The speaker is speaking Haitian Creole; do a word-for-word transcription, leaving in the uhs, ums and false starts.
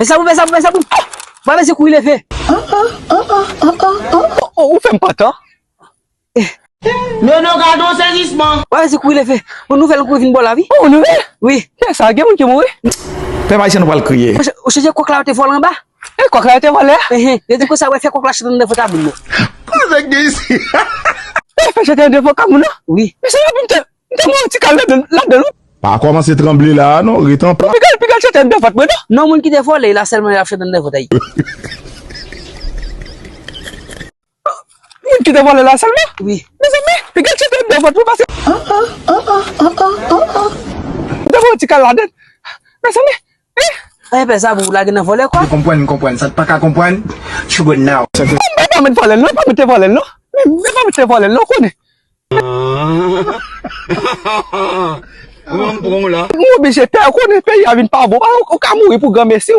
Pè Sabou, pè Sabou, pè Sabou. Ba mezi kouri leve. Oh, oh, ou fè m pantan. Nono, gade yon sezisman. Ba mezi kouri leve. Yon nouvèl kouri vin bò la, wi. Oh, nouvèl? Wi. Kiyès sa? Gen moun ki mouri? Pèp ayisyen nou pral kriye. Ou chanje kòk la, ou te vòl anba? E kòk la te vòlè a? Ehe. Yo di konsa, wè fè kòk la chita anndan vant moun nan. Koze gen isi. E fè chita anndan vant moun nan? Wi. Mesye, m te, m te mwen yon ti kal ladan, ladan, non? Pa kòmanse tranble la, non. Ret an plas. Piga l, piga l chita anndan vant mwen, non? Non, moun ki te vòlè la sèlman y ap chita anndan vant. Moun ki te vòlè la sèlman? Wi. Mezanmi, piga l chita anndan vant mwen, paske m te mwen yon ti kal ladan. Mezanmi, E pè Sabou, lage nan vòlè kwa. Konprann, konprann. Sa t pa ka konprann. True good now. M pa mèt vòlè l non, pa mèt vòlè l non. Men pa mèt vòlè l non, konnen. Ou an pran w la. M oblije pè, konnen peyi a vin pa bon. Ou, ou ka mouri pou granmesi.